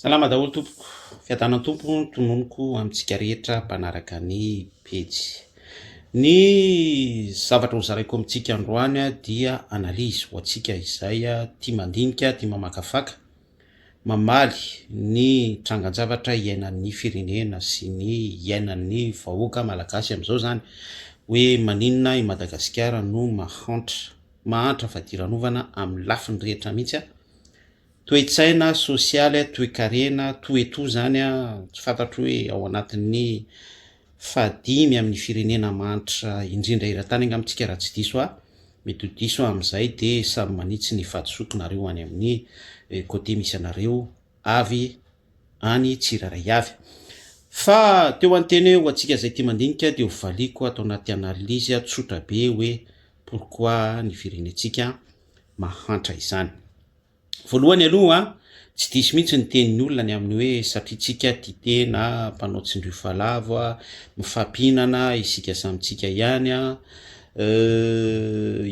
Salama daholo tompoko, fiadanan'ny Tompo no tononiko amintsika rehetra mpanaraka ny pejy. Ny zavatra ho zaraiko amintsika androany dia analyse ho antsika izay tia mandinika, tia mamakafaka, mamaly ny trangan-javatra iainan'ny firenena sy ny iainan'ny vahoaka malagasy amin'izao izany hoe maninona i Madagasikara no mahantra, mahantra fadiranovana amin'ny lafiny rehetra mihitsy. Toe-tsaina, sosialy, toe-karena, toetoa zany an, tsy fantatro hoe ao anatin'ny fahadimy amin'ny firenena mahantra indrindra eran-tany angamba tsika raha tsy diso aho, mety ho diso aho amin'izay de samy manitsy ny fahadisoako nareo any amin'ny côté misy anareo avy any tsirairay avy. Fa teo an-teny hoe ho antsika izay tia mandinika de ho valiako ato anaty analyse tsotra be hoe pourquoi ny firenentsika mahantra izany. Voalohany aloha, tsy diso mihitsy ny tenin'ny olona ny amin'ny hoe satria tsika tia tena, mpanao tsindrio falavo, mifampihinana isika samy tsika ihany,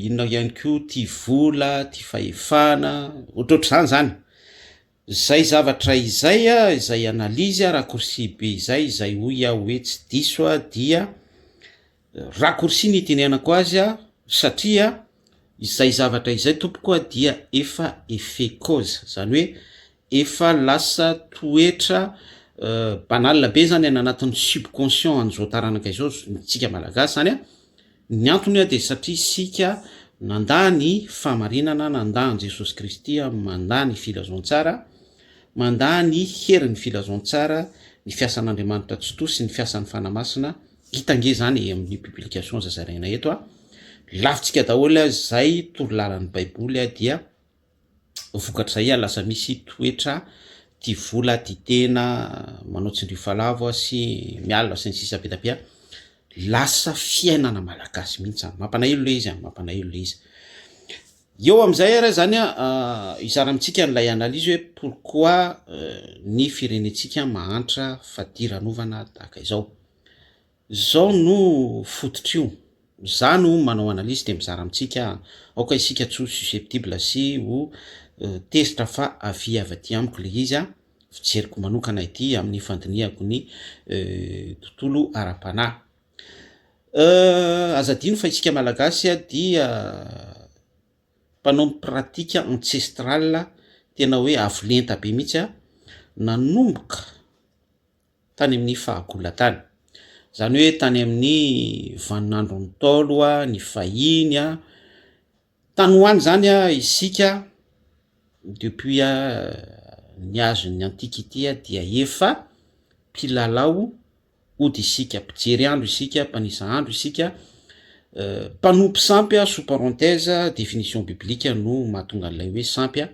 inona ihany koa tia vola, tia fahefana, ohatrohatr'izany zany. Zay zavatra izay, izay analyse raccourci be izay, izay hoy aho hoe tsy diso dia Raccourci ny itenenako azy a, satria izay zavatra izay tompoko a dia efa effet cause, zany hoe efa lasa toetra banal be zany any anatin'ny subconscient an'izao taranaka izao, ntsika malagasy zany a, ny antony a de satria isika nandà ny fahamarinana, nandà an'i Jesosy Kristy, mandà ny filazantsara, mandà ny herin'ny filazantsara, ny fiasan'Andriamanitra Tsitoha sy ny fiasan'ny Fanahy Masina, Hita ange zany e amin'ny publication zay zaraina eto a, lavintsika daholo a zay torolalan'ny baiboly a dia vokatr'izay a lasa misy toetra tia vola, tia tena, manao tsindrio falavo a sy mialona sy ny sisa be da be a, lasa fiainana malagasy mihitsy zany, mampalahelo le izy a, mampalahelo le izy. Eo amin'izay ary zany a, hizara amintsika an'ilay analyse hoe pourquoi ny firenentsika mahantra fadiranovana tahaka izao. Zao no fototr'io, za no manao analyse de mizara amintsika, aoka isika tsy ho susceptible sy ho tezitra fa avia avy aty amiko le izy a, fijeriko manokana ity amin'ny fandinihako ny tontolo ara-panahy. Aza adino fa isika Malagasy dia mpanao ny pratique ancestrale tena hoe avo lenta be mihitsy a, nanomboka tany amin'ny fahagola tany, zany hoe tany amin'ny vaninandron'ny Ntaolo a, ny fahiny a, tany ho any zany a isika depuis nihazo ny antiquité dia efa mpilalao ody isika, mpijery andro isika, mpanisa andro isika, mpanompo sampy a, sous parenthèse, définition biblique no mahatonga an'ilay hoe sampy a,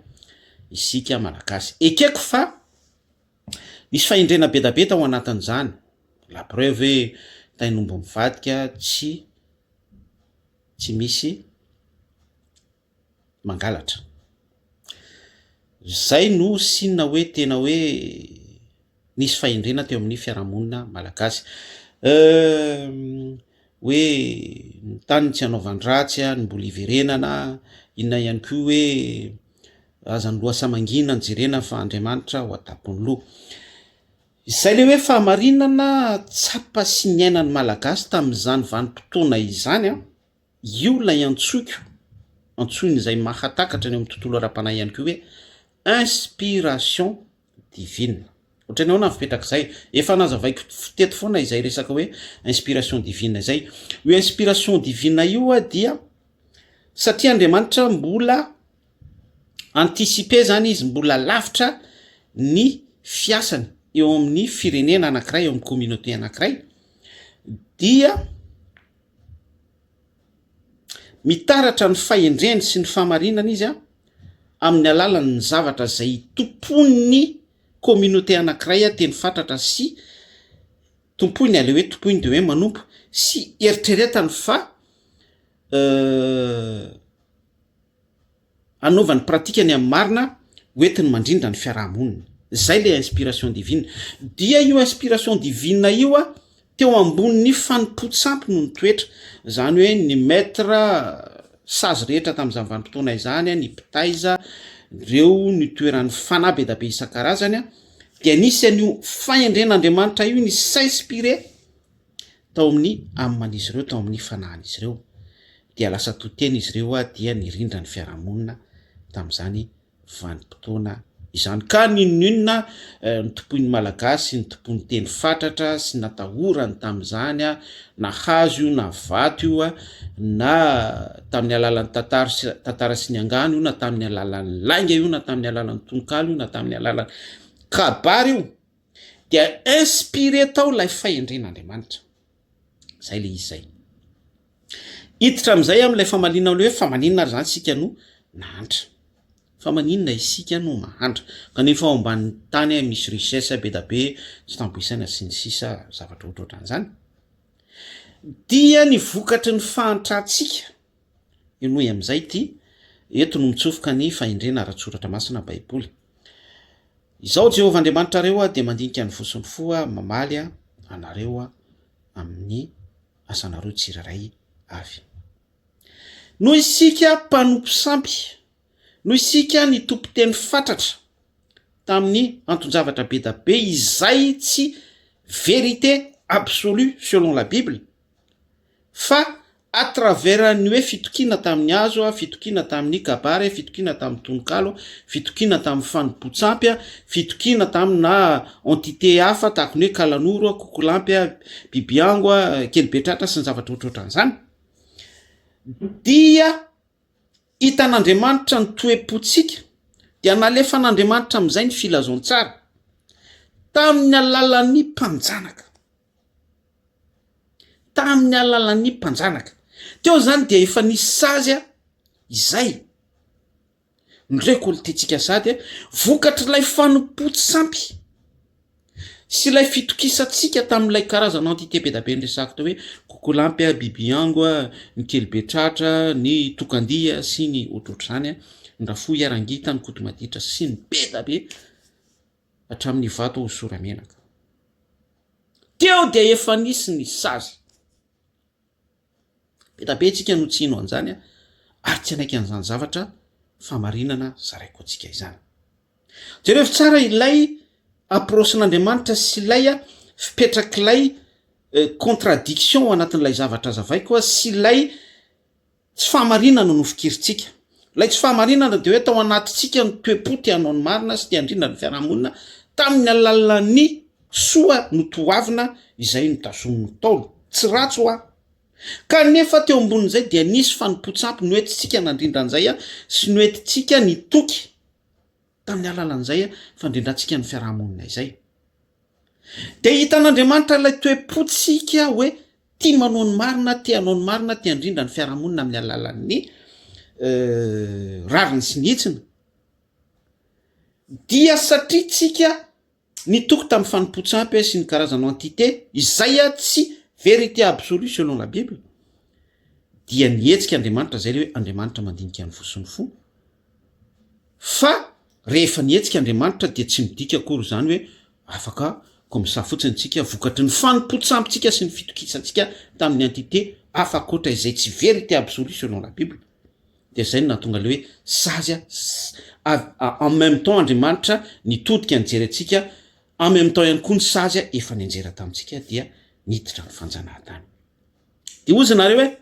isika malagasy. Ekeko fa nisy fahendrena be da be tao anatin'izany, la preuve hoe tain'omby mivadika tsy tsy misy mangalatra. Zay no signe hoe tena hoe nisy fahendrena teo amin'ny fiarahamonina malagasy. Hoe ny tany tsy anaovan-dratsy, ny mbola iverenana, inona ihany koa hoe aza ny lohasaha mangina no jerena fa Andriamanitra ho an-tampon'ny loha. Izay le hoe fahamarinana tsapa sy niainan'ny Malagasy tamin'izany vanim-potoana izany an. Io ilay antsoiko, antsoin'izay mahatakatra ny eo amin'ny tontolo ara-panahy ihany koa hoe inspiration divine. Ohatran'ny ahoana ny fipetrak'izay? Efa nazavaiko teto foana izay resaka hoe inspiration divine izay. Io inspiration divine io dia satria Andriamanitra mbola anticiper zany izy, mbola lavitra ny fiasany eo amin'ny firenena anankiray, eo amin'ny communauté anankiray dia Mitaratra ny fahendreny sy ny fahamarinana izy amin'ny alalan'ny zavatra izay tompoin'ny communauté anankiray teny fatratra sy tompoiny, aleo hoe tompoiny de hoe manompo sy eritreretany fa Anaovany pratique ny amin'ny marina hoentiny mandrindra ny fiaraha-monina. Zay le inspiration divine. Dia io inspiration divine io a, teo ambonin'ny fanompoan-tsampy no nitoetra. Zany hoe ny maître sazy rehetra tamin'izany vanim-potoana izany, ny mpitaiza, reo nitoeran'ny fanahy be da be isan-karazany a, Dia nisy an'io fahendren'Andriamanitra io ni s'inspirer tao amin'ny âme-n'izy ireo, tao amin'ny fanahin'izy ireo. Dia lasa to tena izy ireo dia nirindra ny fiarahamonina tamin'izany vanim-potoana izany. Ka n'inon'inona notompoin'ny Malagasy, notompoin'ny teny fatratra sy natahorany tamin'izany, na hazo io na vato io, na tamin'ny alalan'ny tantara sy tantara sy ny angano io, na tamin'ny alalan'ny lainga io, na tamin'ny alalan'ny tononkalo io, na tamin'ny alalan'ny kabary io, dia inspiré tao ilay fahendren'Andriamanitra. Zay le izy zay. Hiditra amin'izay amin'ilay famaliana ilay hoe fa maninona ary zany isika no nahantra? Fa maninona isika no mahantra? Kanefa ao ambanin'ny tany misy richesse be da be, tsy tambo isaina sy ny sisa zavatra ohatrohatran'izany. Dia ny vokatry ny fahantrantsika, henoy amin'izay ity, eto no mitsofoka ny fahendrena ara-tsoratra masina baiboly. Izaho Jehovah Andriamanitrareo dia mandinika ny voa sy ny fo, mamaly anareo amin'ny asanareo tsirairay avy. Noho isika mpanompo sampy, noho isika nitompo teny fatratra tamin'ny anton-javatra be da be izay tsy vérité absolue selon la Bible, fa à travers ny hoe fitokiana tamin'ny hazo, fitokiana tamin'ny kabary, fitokiana tamin'ny tononkalo, fitokiana tamin'ny fanompoan-tsampy, fitokiana tamina entité hafa tahaka ny hoe kalanoro, kokolampy, bibiango, kelibetratra sy ny zavatra ohatrohatran'izany, dia hitan'Andriamanitra ny toe-pontsika, dia nalefan'Andriamanitra amin'izay ny filazantsara tamin'ny alalan'ny mpanjanaka. Tamin'ny alalan'ny mpanjanaka. Teo izany dia efa nisy sazy izay norekoltentsika sady vokatr'ilay fanompoan-tsampy sy ilay fitokisantsika tamin'ilay karazana entité be da be niresahako teo hoe kokolampy, bibiango, ny kelibetratra, ny tokandia sy ny ohatrohatr'izany, ny rafohy, rangita, ny kotomaditra sy ny be da be hatramin'ny vato hosora-menaka. Teo dia efa nisy ny sazy. Be da be tsika no tsy hino an'izany ary tsy hanaiky an'izany zavatra fahamarinana zaraiko antsika izany. Jerevo tsara ilay approche-n'Andriamanitra sy ilay fipetrak'ilay contradiction ao anatin'ilay zavatra azavaiko sy ilay Tsy fahamarinana no fikirintsika. Ilay tsy fahamarinana dia hoe tao anatintsika ny toe-po te hanao ny marina sy te handrindra ny fiarahamonina tamin'ny alalan'ny soa notoavina izay notazomin'ny Ntaolo. Tsy ratsy hoa. Kanefa teo ambonin'izay dia nisy fanompoan-tsampy noentintsika nandrindra an'izay sy noentintsika nitoky tamin'ny alalan'izay fandrindrantsika ny fiarahamonina izay. Dia hitan'Andriamanitra ilay toe-pontsika hoe tia manao ny marina, te hanao ny marina, te handrindra ny fiarahamonina amin'ny alalan'ny rariny sy ny hitsiny. Dia satria tsika nitoky tamin'ny fanompoan-tsampy sy ny karazana entité izay tsy vérité absolue selon la Bible, dia nihetsika Andriamanitra, zay le hoe Andriamanitra mandinika ny fo sy ny fo, Fa rehefa nihetsika Andriamanitra dia tsy midika akory izany hoe afaka comme ça fotsiny tsika vokatry ny fanompoan-tsampintsika sy ny fitokisantsika tamin'ny entité hafa ankoatra izay tsy vérité absolue selon la bible. Dia izay no nahatonga ilay hoe sazy a en même temps Andriamanitra nitodika nijery antsika en même temps ihany koa ny sazy efa nianjera tamintsika dia niditra ny fanjanahantany. Dia hozy nareo hoe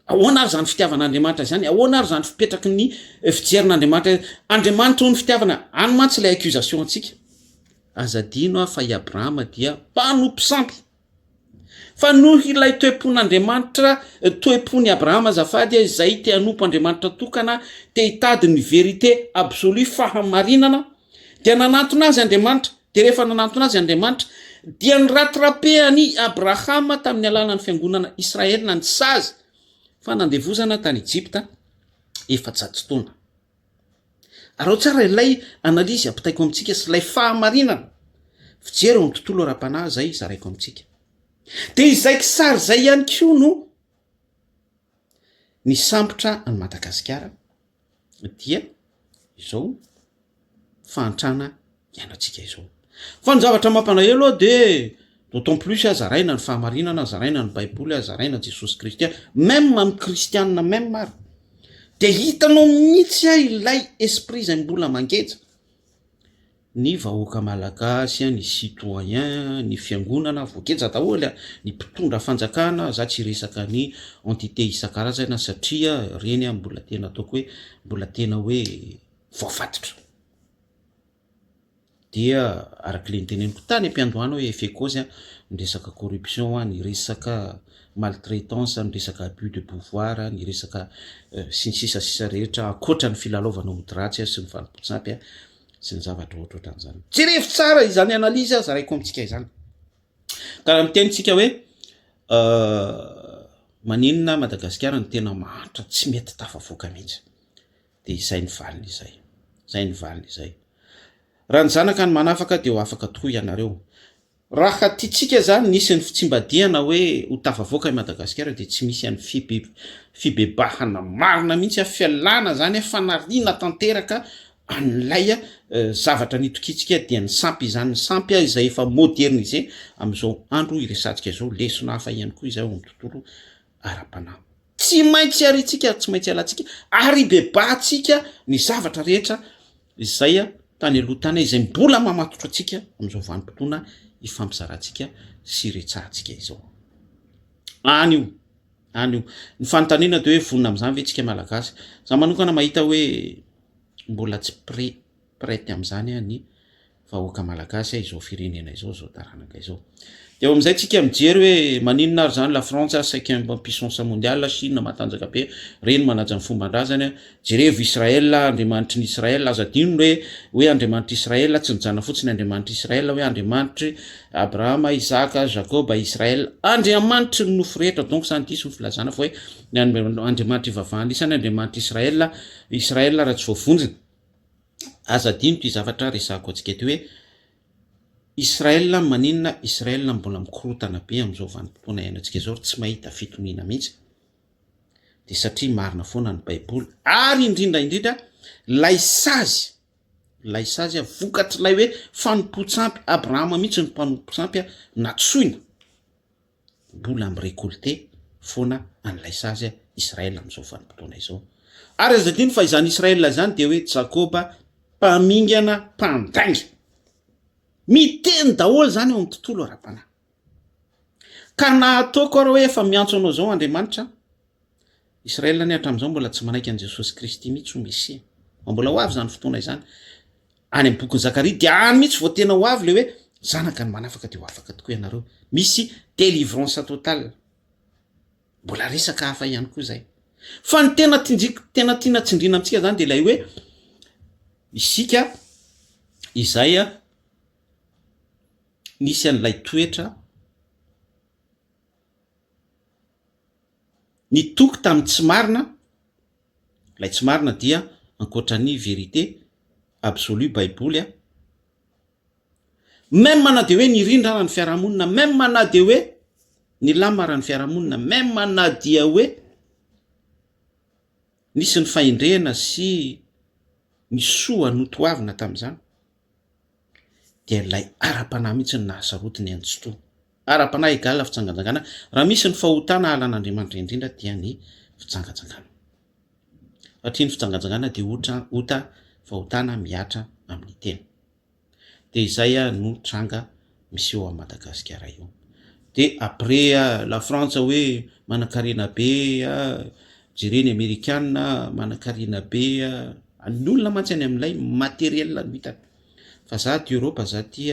Ahoana ary izany fitiavan'Andriamanitra izany? Ahoana ary izany fipetraky ny fijerin'Andriamanitra? Andriamanitra hono fitiavana. Any mantsy ilay accusation antsika. Aza adino aho fa i Abrahama dia mpanompo sampy. Fa noho ilay toe-pon'Andriamanitra, toe-pon'i Abrahama azafady, izay te hanompo Andriamanitra tokana, te hitady ny vérité absolue, fahamarinana, dia nanantona azy Andriamanitra. Dia rehefa nanantona azy Andriamanitra, dia ni-rattraper an'i Abrahama tamin'ny alalan'ny fiangonana Israely na ny sazy fanandevozana tany Egypta 400 taona. Araho tsara ilay analyse ampitaiko amintsika sy ilay fahamarinana fijery eo amin'ny tontolo ara-panahy izay zaraiko amintsika. Dia izay kisary izay ihany koa no nisambotra an'i Madagasikara dia izao fahantrana iainantsika izao. Fa ny zavatra mampalahelo aho de d'autant plus ah zaraina ny fahamarinana, zaraina ny baiboly ah, zaraina Jesosy Kristy ah, même amin'ny kristianina même ary de hitanao mihitsy ah ilay esprit izay mbola mangeja. ny vahoaka malagasy, ny citoyen, ny fiangonana, voageja daholo a, ny mpitondra fanjakana, za tsy hiresaka ny entité isan-karazany satria reny a mbola tena ataoko hoe mbola tena hoe voafatotra. Dia araka le niteneniko tany am-piandohana hoe effet cause a, ny resaka corruption a, ny resaka maltraitance, ny resaka abus de pouvoir, ny resaka sy ny sisa sisa rehetra ankoatra ny filalaovana ody ratsy sy ny fanompoan-tsampy a sy ny zavatra ohatrohatran'izany. Jerevo tsara izany analyse zaraiko amintsika izany. Ka raha miteny tsika hoe maninona Madagasikara no tena mahantra tsy mety tafavoaka mihitsy de izay ny valiny izay, izay ny valiny izay. Raha ny zanaka no manafaka de ho afaka tokoa ianareo. Raha tiantsika zany nisy ny fitsimbadihana hoe ho tafavoaka i Madagasikara dia tsy misy any fibe fibebahana marina mihitsy a, fialana zany a, fanariana tanteraka an'ilay zavatra nitokiantsika dia ny sampy izany, ny sampy izay efa modernisé amin'izao andro iresahantsika izao, lesona hafa ihany koa izay ao amin'ny tontolo ara-panahy. Tsy maintsy ariantsika ary tsy maintsy ialantsika ary ibebahantsika ny zavatra rehetra izay tany aloha tany izay mbola mamatotra antsika amin'izao vanim-potoana ifampizarantsika sy iretsahantsika izao. Any io, any io. Ny fanontaniana dia hoe vonona amin'izany ve tsika Malagasy? Za manokana mahita hoe mbola tsy prêt, prête amin'izany ny vahoaka malagasy izao firenena izao, izao taranaka izao. De eo amin'izay tsika mijery hoe maninona ary zany la Frantsa cinquième puissance mondiale, Chine matanjaka be, reny manaja ny fomban-drazany, jerevo Israël, Andriamanitry ny Israël, aza adino hoe hoe Andriamanitr'i Israël tsy nijanona fotsiny Andriamanitr'i Israël hoe Andriamanitry Abrahama, Isaka, Jacob, Israël, Andriamanitry ny nofo rehetra, donc zany diso ny filazana fa hoe ny Andriamanitra ivavahana isany Andriamanitr'i Israël, Israël raha tsy voavonjiny. Aza adino ity zavatra resahako antsika ity hoe Israel maninona Israel mbola mikorotana be amin'izao vanim-potoana iainantsika izao ary tsy mahita fitoniana mihitsy dia satria marina foana ny baiboly ary indrindra indrindra lay sazy lay sazy a vokatr'ilay hoe fanompoan-tsampy Abrahama mihitsy ny mpanompo-tsampy a natsoina mbola mi-recolter foana an'ilay sazy Israel amin'izao vanim-potoana izao. Ary aza adino fa izany Israel izany dia hoe Jakoba mpamingana mpandainga. Miteny daholo izany eo amin'ny tontolo ara-panahy. Ka na ataoko ary hoe efa miantso anao izao Andriamanitra, Israel anie hatramin'izao mbola tsy manaiky an'i Jesosy Kristy mihitsy ho Mesia. Fa mbola ho avy izany fotoana izany. Any amin'ny bokin'i Zakaria dia any mihitsy vao tena ho avy ilay hoe zanaka ny manafaka dia ho afaka tokoa ianareo. Misy délivrance totale. Mbola resaka hafa ihany koa izay. Fa ny tena tindriko, tena tiana tsindriana amintsika izany dia ilay hoe isika izay nisy an'ilay toetra Nitoky tamin'ny tsy marina, ilay tsy marina dia ankoatra ny vérité absolue baiboly a, même na dia hoe nirindra ara ny fiarahamonina, même na dia hoe nilamina ara ny fiarahamonina, même na dia hoe nisy ny fahendrena sy ny soa notoavina tamin'izany, dia ilay ara-panahy mihitsy no nahasarotiny an'i Tsitoha. Ara-panahy égale fitsanganjangana, raha misy ny fahotana halan'Andriamanitra indrindra dia ny fitsanganjangana. Satria ny fitsanganjangana dia otra, ota, fahotana mihatra amin'ny tena. Dia izay no tranga miseho ao Madagasikara io. Dia après la Frantsa hoe manankarena be, jereo ny amerikana manankarena be, ny olona mantsy any amin'ilay matériel no hitany. Fa za aty Europe, za aty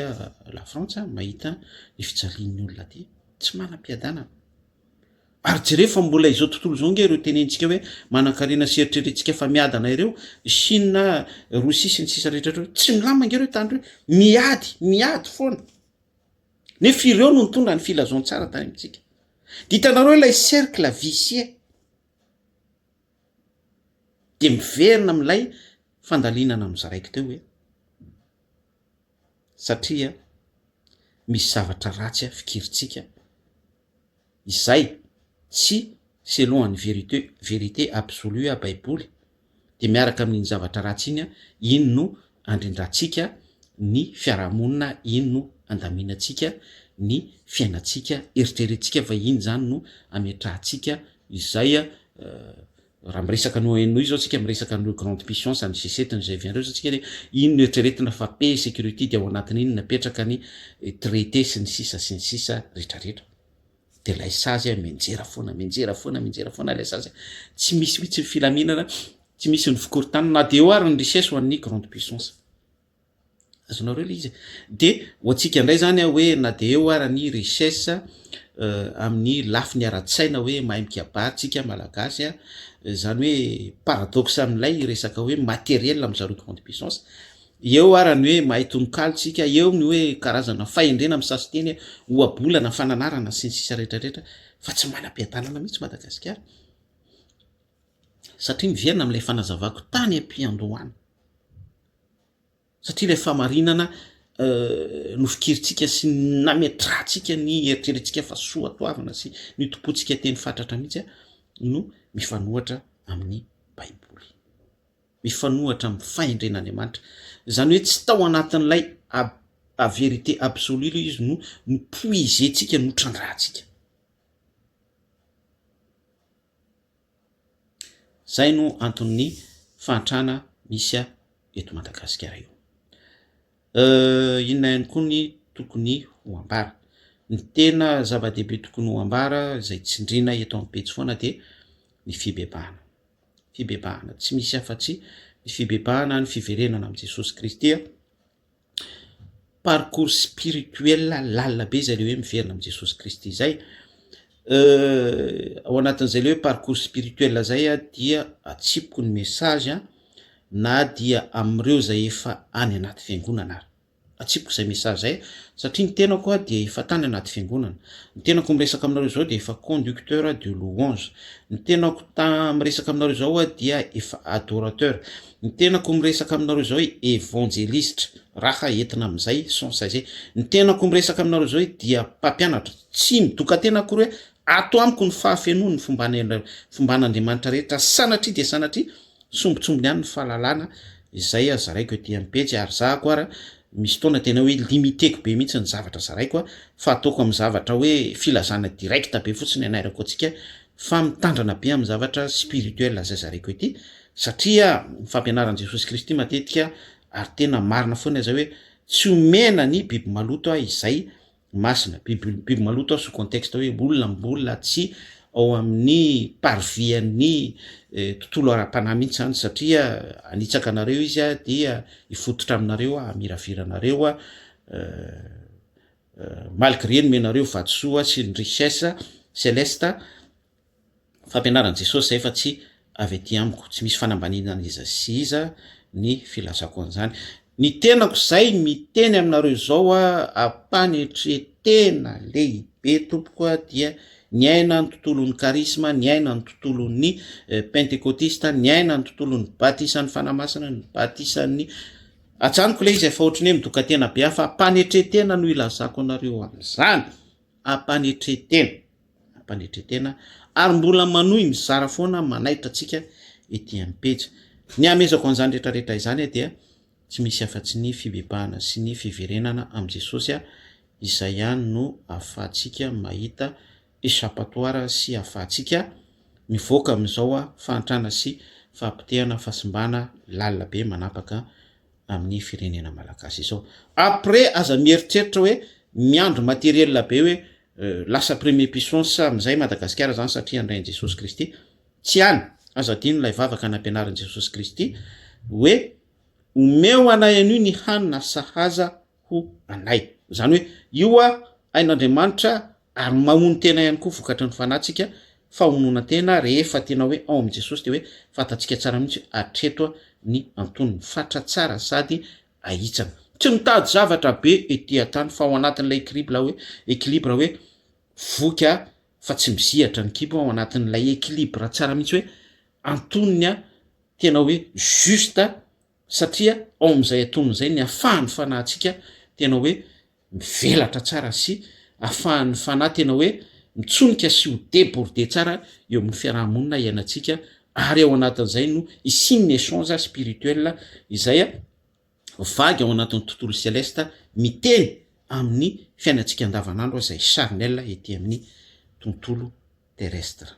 la Frantsa mahita ny fijalian'ny olona aty, tsy manam-piadanana. Ary jereo fa mbola izao tontolo izao nge ireo tenenitsika hoe manankarena sy eritreretintsika fa miadana ireo, Chine, Russie sy ny sisa rehetra ireo, tsy milamina nge ireo tany ireo, miady, miady foana. Nefa ireo no nitondra ny filazantsara tany amintsika. Dia hitanareo ilay cercle vicieux. Dia miverina amin'ilay fandalinana nozaraiko teo hoe satria misy zavatra ratsy fikirintsika izay tsy selon ny vérité vérité absolue baiboly de miaraka amin'iny zavatra ratsy iny iny no andrindrantsika ny fiarahamonina iny no andaminantsika ny fiainantsika eritreretintsika fa iny zany no ametrahantsika izay. Raha miresaka ny ONU zao tsika, miresaka an'ireo grande puissance, ny G7, ny G20 reo zao tsika, de ino no eritreretina fa paix, sécurité, de ao anatin'iny napetraka ny traité sy ny sisa sy ny sisa rehetrarehetra. De lay sazy a mianjera foana, mianjera foana, mianjera foana lay sazy. Tsy misy mihitsy ny filaminana, tsy misy ny fikorontanana, na de eo ary ny richesse ho an'ny grande puissance. Azonareo le izy? De ho antsika indray zany a, hoe na de eo ara ny richesse amin'ny lafiny ara-tsaina, hoe mahay mikabary tsika Malagasy a, zany hoe paradoxe amin'ilay resaka hoe matériel amy zareo grande puissance eo ara, ny hoe mahay tononkalo tsika eo, ny hoe karazana fahendrena misasy ohabolana, fananarana sy ny sisa rehetrarehetra, fa tsy manam-piadanana mihitsy Madagasikara, satria miverina am'ilay fanazavako tany am-piandohana, satria ilay famarinana nofikiritsika sy nametrahantsika ny eritrerentsika fa soa toavina sy ny tompontsika teny fatratra mihitsy a no mifanohatra amin'ny Baiboly, mifanohatra amin'ny fahendren'Andriamanitra. Zany hoe tsy tao anatin'ilay a vérité absolue le izy no nipuiser-ntsika, no trandrahantsika. Zay no anton'ny fahantrana misy a eto Madagasikara io. Inona ihany koa ny tokony ho ambara? Ny tena zava-dehibe tokony ho ambara, zay tsindrina eto amin'ny pejy foana, de ny fibebahana. Fibebahana, tsy misy afa-tsy ny fibebahana, ny fiverenana amin'i Jesosy Kristy a. Parcours spirituel lalina be zay le hoe miverina amin'i Jesosy Kristy zay. Ao anatin'izay le hoe parcours spirituel zay a, dia atsipiko ny message a, na dia am'ireo zay efa any anaty fiangonana ary atsipiko zay message zay, satria ny tenako a dia efa tany anaty fiangonana. Ny tenako miresaka aminareo zao dia efa conducteur de louange. Ny tenako ta miresaka aminareo zao a dia efa adorateur. Ny tenako miresaka aminareo zao hoe évangéliste, raha entina am'izay sens zay. Ny tenako miresaka aminareo zao hoe dia mpampianatra, tsy midoka tena akory hoe ato amiko ny fahafenoany ny fombana fomban'Andriamanitra rehetra. Sanatria dia sanatria, sombotsombony ihany ny fahalalana izay a zaraiko ety am-pejy, ary zahako ara misy taona tena hoe limité-ko be mihitsy ny zavatra zaraiko a, fa ataoko amin'ny zavatra hoe filazana direct be fotsiny anairako antsika, fa mitandrana be amin'ny zavatra spirituel zay zaraiko ety, satria ny fampianaran'i Jesosy Kristy matetika ary tena marina foana zay hoe tsy omena ny biby maloto a izay masina. Biby maloto a sous contexte hoe olona mbola tsy ao amin'ny parvis-an'ny tontolo ara-panahy mihitsy zany, satria anitsaka anareo izy a, dia hifototra aminareo a, amiravira anareo a, malgré nomenareo vatosoa sy ny richesse céleste. Fampianaran'i Jesosy zay fa tsy avy aty amiko, tsy misy fanambaninana iza sy iza ny filazako an'izany. Ny tenako zay miteny aminareo zao a, ampanetretena lehibe tompoko a, dia niaina ny tontolon'ny charisme, niaina ny tontolon'ny pentekôtista, niaina ny tontolon'ny batisan'ny Fanamasina, ny batisan'ny atsaniko le izy efa ohatrany hoe midoka tena be aho, fa ampanetretena no ilazako anareo am'izany. Ampanetretena, ampanetretena, ary mbola manohy mizara foana, manaitra antsika ety am-pejy. Ny amezako an'izany rehetrarehetra izany dia tsy misy afa-tsy ny fibebahana sy ny fiverenana amin'i Jesosy a, izay ihany no ahafahantsika mahita échappatoire sy ahafahantsika mivoaka amin'izao a fahantrana sy fahapotehana, fahasimbana lalina be manapaka amin'ny firenena malagasy izao. Après aza mieritreritra hoe miandry matériel be hoe lasa premier puissance am'izay Madagasikara zany satria andrain'i Jesosy Kristy. Tsy any, aza adino ilay vavaka nampianarin'i Jesosy Kristy hoe omeo anay an'io ny hanina sahaza ho anay. Zany hoe io a hain'Andriamanitra ary mamono tena ihany koa vokatry ny fanahintsika, famonoana tena rehefa tena hoe ao amin'i Jesosy, de hoe fantatsika tsara mihitsy hatreto a ny antonony, fatra tsara sady ahitsana. Tsy mitady zavatra be ety an-tany fa ao anatin'ilay équilibre hoe équilibre hoe voky a fa tsy mizihatra ny kibo, ao anatin'ilay équilibre tsara mihitsy hoe antonony a, tena hoe juste, satria ao amin'izay antonony zay ny ahafahan'ny fanahintsika tena hoe mivelatra tsara sy ahafahan'ny fanahy tena hoe mitsonika sy ho débordé tsara eo amin'ny fiarahamonina iainantsika, ary ao anatin'izay no isian'ny échange spirituel izay a vague ao anatin'ny tontolo céleste miteny amin'ny fiainantsika andavanandro izay charnel ety amin'ny tontolo terrestre.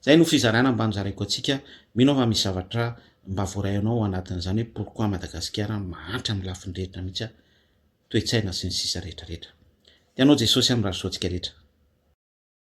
Zay no fizarana mba nozaraiko antsika, mino aho fa misy zavatra mba voaray anao ao anatin'izany hoe pourquoi Madagasikara mahantra amin'ny lafiny rehetra mihitsy, toe-tsaina sy ny sisa rehetra rehetra. Tianao Jesosy amin'ny rary soa antsika rehetra.